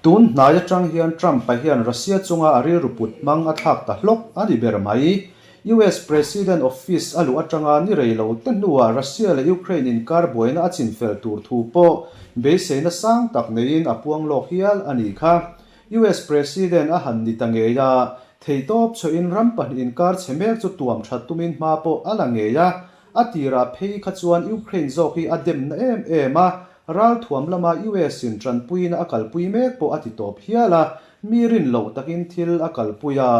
Tun hnai atang hian Trump-a hian Russia chunga a rilru put hmang a thlak ta hlawk a ni ber mai. US President office a luh atanga ni rei lo te hnuah Russia leh Ukraine inkar buaina a chinfel tur thu pawh beiseina sang tak neiin a puang lawk hial a nih kha. US President a han ni ta ngei a, theihtawp chhuahin ram pahnih inkar chhe mek chu tuam that tumin hma pawh a la ngei a, A tirah phei kha chuan Ukraine zawk hi a demna em em a, ralthuam lama US in tanpuina a kalpui mek pawh a ti tawp hial a, mi rin loh takin thil a kalpui a.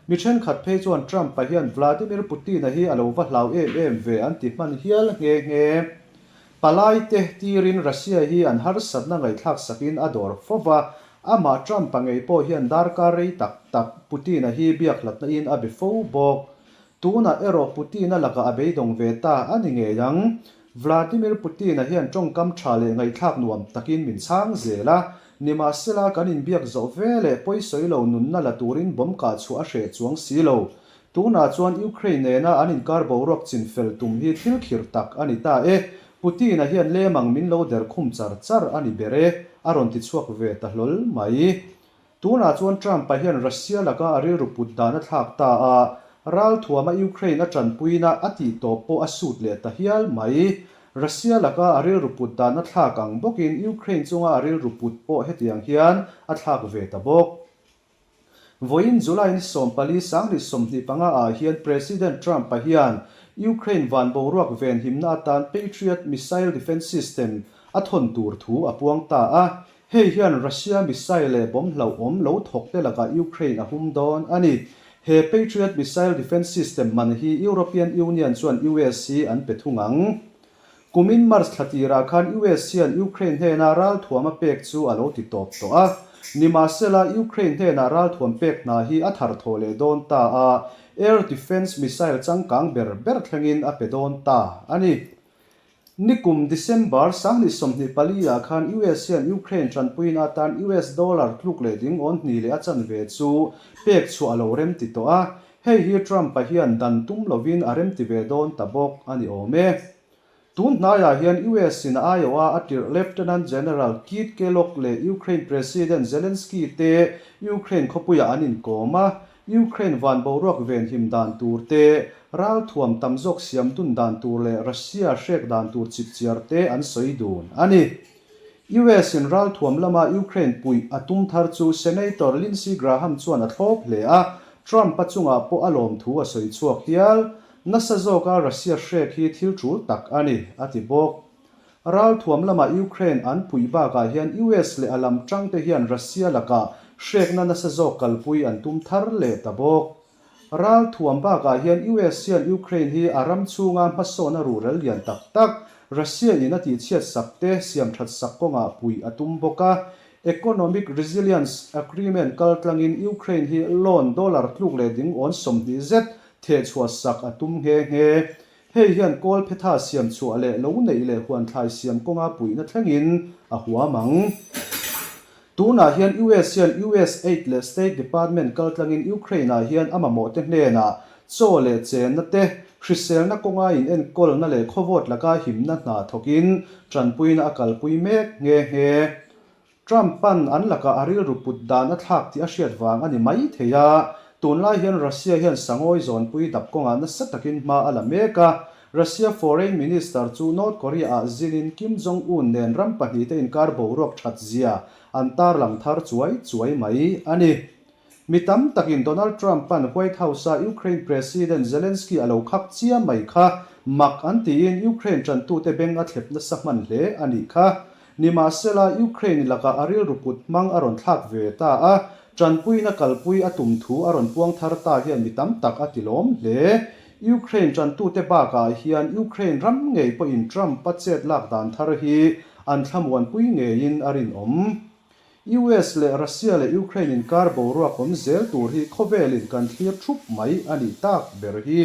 Mi thenkhat phei chuan Trump-a hian Vladimir Putin-a hi a lo va hlau em em ve an ti hman hial nghe nghe. Palaite tirin Russia hi an harsatna ngaihthlak sakin a dawr fo va, amah Trump-a ngei pawh hian darkar rei tak tak Putin-a hi biak hlatna in a be fo bawk. Tunah erawh Putin-a lakah a beidawng ve ta a ni ngei ang. Vladimir Putin-a hian tawngkam tha leh ngaihthlak nuam takin min chhang zel a, nimahsela kan inbiak zawh ve leh pawisawi lo nunna la turin bomb kah chhuah a hreh chuang si lo. Tunah chuan Ukraine nena an inkar boruak chinfel tum hi thil khirh tak a ni ta e. Putin-a hian lemang min lo der khum char char a ni ber e, a rawn ti chhuak ve ta hlawl mai. Tunah chuan Trump-a hian Russia laka a rilru put dan a thlak ta a, ralthuama Ukraine a tanpuina a tih tawp pawh a sut leh ta hial mai. Russia laka a rilru put dan a thlak ang bawkin Ukraine chunga a rilru put pawh hetiang hian a thlak ve ta bawk. Vawiin July ni 14 2025 ah hian President Trump-a hian Ukraine van boruak venhimna atan Patriot missile defense system a thawn tur thu a puang ta a, Hei hian Russia missile leh bomb hlauhawm lo thawk te lakah Ukraine a hum dawn a ni. He Patriot missile defense system man hi European Union chuan US hi an pe thung ang. Kumin March thla tirah khan US hian Ukraine hnena ralthuam a pek chu a lo ti tawp tawh a. Nimahsela, Ukraine hnena ralthuam pek hna hi a thar thawh leh dawn ta a, air defense missile changkang ber ber thlengin a pe dawn ta a ni. Nikum December 2024 ah khan US hian Ukraine tanpuina atan US dollar tluk leh ding awn hnih leh a chanve chu pek chhuah a lo remti tawh a, hei hi Trump-a hian dan tum lovin a remti ve dawn ta bawk a ni awm e. Tun hnaiah hian US in a aiawha a tirh Lieutenant General Keith Kellogg leh Ukraine President Zelensky te Ukraine khawpuiah an inkawm a, Ukraine van boruak venhim dan tur te, ralthuam tam zawk siam dun dan tur leh Russia hrek dan tur chipchiar te an sawi dun a ni. US in ralthuam lama Ukraine puih a tum thar chu Senator Lindsey Graham chuan a thlawp hle a, Trump-a chungah pawh a lawmthu a sawi chhuak hial. Nasa zawka Russia hrek hi thil tul tak a ni, a ti bawk. Ralthuam lama Ukraine an puih bakah hian US leh a lam tangte hian Russia lakah hrekna nasa zawk kalpui an tum thar leh ta bawk. Ralthuam bakah hian US hian Ukraine hi a ram chhunga hmasawna ruhrel lian tak tak Russia in a tihchhiat sak te siam that sak kawngah puih a tum bawk a. Economic Resilience Agreement kaltlangin Ukraine hi loan dollar tluk leh ding awn 20 zet thehchhuah sak a tum nghe nghe. Hei hian kawl phetha siam chhuah leh lo neih leh huan thlai siam kawnga puihna thlengin a huam ang. Tunah hian US hian USAID leh State Department kaltlangin Ukraine-ah hian a mamawhte hnenah chaw leh chenna te, hriselna kawnga inenkawlna leh khawvawt laka himna hna thawkin tanpuina a kalpui mek nghe nghe. Trump-a'n an lakah a rilru put dan a thlak tih a hriat vang a ni mai thei a, tunlai hian Russia hian sangawi zawnpui dap kawngah nasa takin hma a la mek a. Russia Foreign Minister chu North Korea-ah zinin Kim Jong-un nen ram pahnihte inkar boruak that zia an tarlang thar chuai chuai mai a ni. Mi tam takin Donald Trump-a'n White House-a Ukraine President Zelensky a lo khak chiam mai kha mak an tiin Ukraine ṭantute beng a thlep nasa hman hle a nih kha. Nimahsela, Ukraine lakah a rilru put hmang a rawn thlak ve ta a, ṭanpuina kalpui a tum thu a rawn puang thar ta hian mi tam tak a tilawm hle. Ukraine ṭantute bakah hian Ukraine ram ngei pawhin Trump-a chet lak dan thar hi an thlamuanpui ngeiin a rinawm. US leh Russia leh Ukraine inkar boruak awm zel tur hi khawvelin kan thlir thup mai a nih tak ber hi.